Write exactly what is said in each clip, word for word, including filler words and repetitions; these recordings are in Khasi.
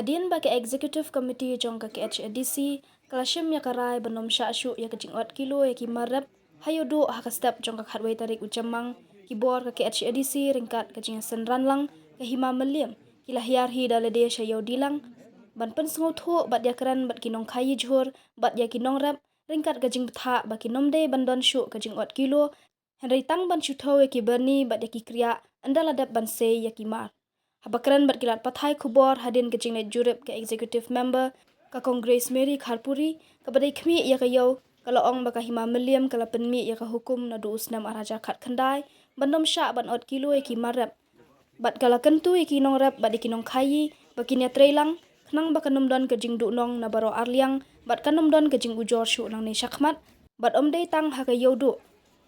Hadien ba ka Executive Committee jong ka K H A D C ka la shim ïa ka rai ban ym shah shuh ïa ka jingot kilo ïa ki mar rep ha Ïewduh ha ka step jong ka khatwei tarik u Jymmang, ki bor ka K H A D C ryngkat ka jingïaseng ranlang ka Hima Mylliem ki la hiar hi da lade sha Ïewdilang ban pynsngewthuh bad ïakren bad ki nongkhaïi jhur bad ïa ki nongrep ryngkat ka jingbthah ba kin ym dei ban don shuh ka jingot kilo, hynrei tang ban shu thew ïa ki byrni bad ïa ki kriah ynda la dep ban sei ïa ki mar. Haba kren bad ki lad pathai khubor hadien ka jingleit jurip ka Executive Member ka Congress Mary Kharpuri kaba dei khmih ïa ka ïew, ka la ong ba ka Hima Mylliem ka la pynmih ïa ka hukum naduh u snem ar hajar khatkhyndai ban ym shah ban ot kilo ïa ki mar rep. Bad ka la kyntu ïa ki nongrep bad ïa ki nongkhaïi ba kin ïatreilang khnang ba kan ym don ka jingduhnong na baroh arliang bad kan ym don ka jingujor shuh nangne shakhmat, bad ym dei tang ha ka Ïewduh,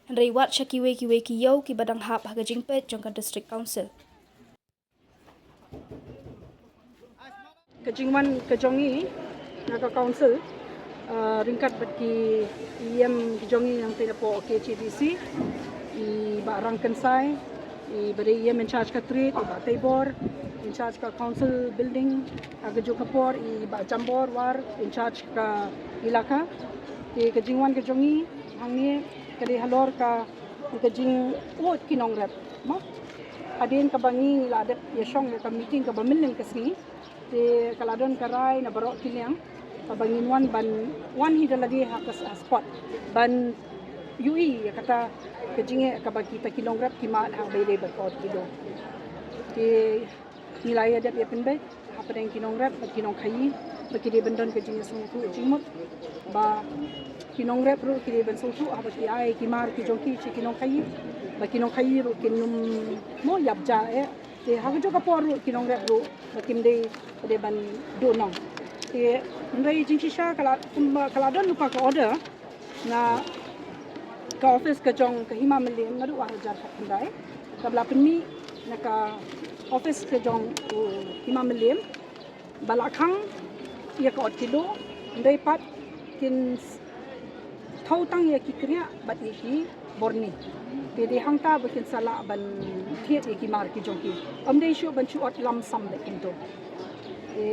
hynrei wat sha kiwei kiwei ki ïew kiba dang hap ha ka jingpeit jong ka District Council. Ka jingwan ka jong ngi na ka council, ah, ryngkat bad ki E M ki jong ngi nangtei napoh K H A D C, i Bah Rangkynsai, i ba dei E M in charge ka trade, i Bah Teibor in charge ka council building, ha kajuh ka por i Bah Jambor War in charge ka ilaka. Te ka jingwan ka jong ngi hangne ka dei halor ka, ka jingud ki nongrep mo. Hadien kaba ngi la dep ïashong ïa ka meeting kaba mynnin ka sngi, te ka la don ka rai na baroh ki liang kaba ngin wan ban wan hi da lade ha ka s-, ha spot ban ïohi ïa kata ka jingeh kaba kita ki nongrep ki mad ha kaba ïadei bad ka ot kilo. Te ngi la ïa dep ïa pynbeit hapdeng ki nongrep bad ki nongkhaïi ba ki dei ban don ka jingïasngewthuh jingmut, ba ki nongrep ruh ki dei ban sngewthuh haba ki ai ki mar ki jong ki sha ki nongkhaïi, ba ki nongkhaïi ruh kin ym mo ïap ja eh. Te ha kajuh ka por ruh ki nongrep ruh ba kim dei, dei ban duhnong. Te hynrei jingshisha ka la, kumba ka la don lypa ka order na ka office ka jong ka Hima Mylliem naduh ar hajar khatkhyndai, kaba la pynmih na ka office ka jong u Hima Mylliem ba la khang ïa ka ot kilo, hynrei pat kin s-, thew tang ïa ki kriah bad ïa ki byrni. Te dei hangta ba kin sa lah ban thied ïa ki mar ki jong ki. Ym dei shuh ban shu ot lam sam bad kumto. Te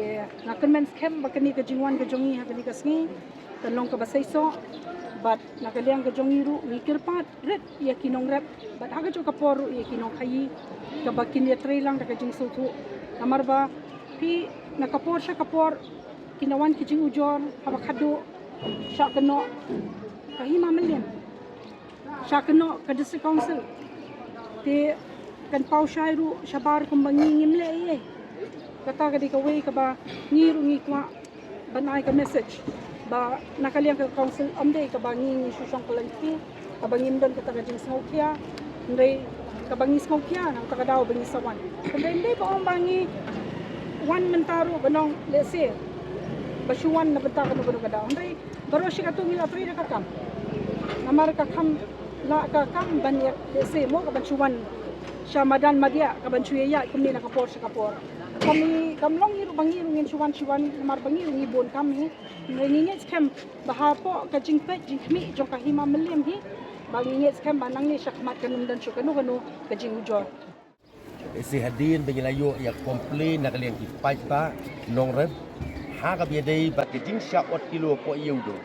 nga kyrmen skhem ba kane ka jingwan ka jong ngi ha kane ka sngi kan long kaba seisoh, bad na ka liang ka jong ngi ruh ngi kyrpad rit ïa ki nongrep bad ha kajuh ka por ruh ïa ki nongkhaïi kaba kin ïatreilang da ka jingsngewthuh. Namar ba phi na ka por sha ka por ki la wan ki jingujor haba khadduh sha kynnoh ka Hima Mylliem, sha kynnoh ka District Council. Te kan paw shai ruh shabar kumba ngi ngim leh ei ei. Kata ka dei kawei kaba ngi ruh ngi kwah ban ai ka message ba na ka liang ka council ym dei kaba ngi ngi shu shong ka lynti kaba ngim don kata ka jingsngewkhia, hynrei kaba ngi sngewkhia na kata ka daw ba ngi sa wan. Hynrei ym dei ba ong ba ngi wan mynta ruh ban ong lehse ba shu wan na bynta kano kano ka daw, hynrei baroh shi katto ngi la trei da ka kam. Namar ka kam la ka kam ban ïa lehse mo ka ban shu wan sha madan madiah ka ban shu ïa ïaid kumne na ka por sha ka por. Kam, kam long ngi ruh ba ngi ruh ngin shu wan shu wan namar ba ngi ruh ngi bun kam hi. Ngi ngeit skhem ba hapoh ka jingpeit jingkhmih jong ka Hima Mylliem hi ba ngi ngeit skhem ba nangne shakhmat kan ym don shuh kano kano ka jingujor. Isi hadien ba ngi la ïoh ïa complain na ka liang ki paidbah nongrep ha kaba ïadei bad ka jingshah ot kilo hapoh Ïewduh.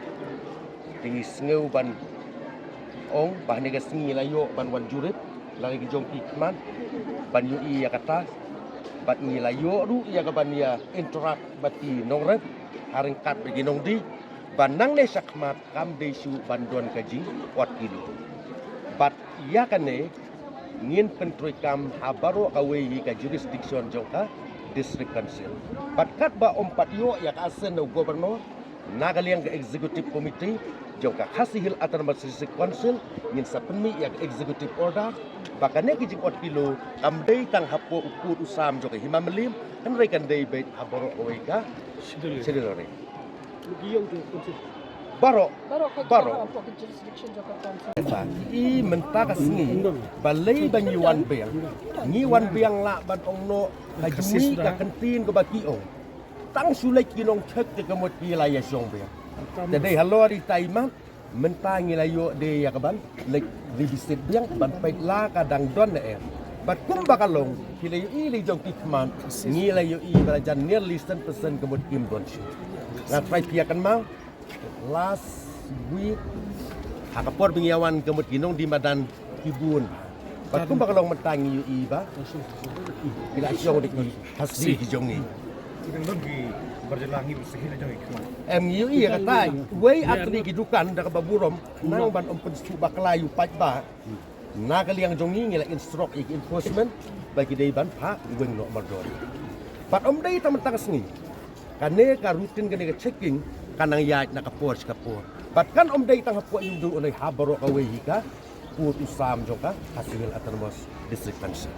Te ngi sngew ban ong ba ha kane ka sngi ngi la ïoh ban wan jurip la ki jong ki khmat ban ïohi ïa kata, bad ngi la ïoh ruh ïa ka ban ïa interact bad ki nongrep ha ryngkat bad ki nongdie ba nangne shakhmat kam dei shuh ban don ka jing ot kilo. Bad ïa kane ngin pyntreikam ha baroh kawei hi ka jurisdiction jong ka District Council. Bad katba ym pat ïoh ïa ka assent na u Governor, na ka liang ka Executive Committee jong ka Khasi Hills Autonomous District Council ngin sa pynmih ïa ka Executive Order ba kane ka jing ot kilo kam dei tang hapoh u kut u sam jong ka Hima Mylliem, hynrei kan dei beit ha baroh kawei ka Schedule. Schedule. Baroh. Baroh. Baroh. I mynta ka sngi balei ba ngi wan biang, ngi wan biang lah ban ong noh ka jong ngi ka kyntien kaba ki ong. Tang shu leit ki nongcheck te ka mut ki la ïa shong biang. Te dei halor itai mat mynta ngi la ïoh de ïa ka ban leit revisit biang ban peit la ka dang don ne em. Bad kumba ka long, phi la ïohi la jong ki khmat, ngi la ïohi ba la jan nearly ten percent ka mut kim don shuh. Nga trai phi ïa kynmaw, last week, ha ka por ba ngi ïa wan ka mut ki nongdie madan ki bun. Bad kumba ka long mynta ngi ïohi ba, ki la shong da ki khasi ki jong ngi. Ki dang don ki bar jylla ngi bad shisha la jong ki khmat. Em, ngi ïohi ïa kata, wei ar tylli ki dukan da kaba burom, nang ban ym pynsuk bakla ïa u paidbah. Na ka liang jong ngi ngi la instruct ïa ki enforcement ba ki dei ban phah weng noh mardor. Bad ym dei tang mynta ka sngi. Kane ka routine, kane ka checking kan nang ïaid na ka por sha ka por. Bad kan ym dei tang hapoh Umdong, u dei ha baroh kawei hi ka pud u sam jong ka Khasi Hills Autonomous District Council.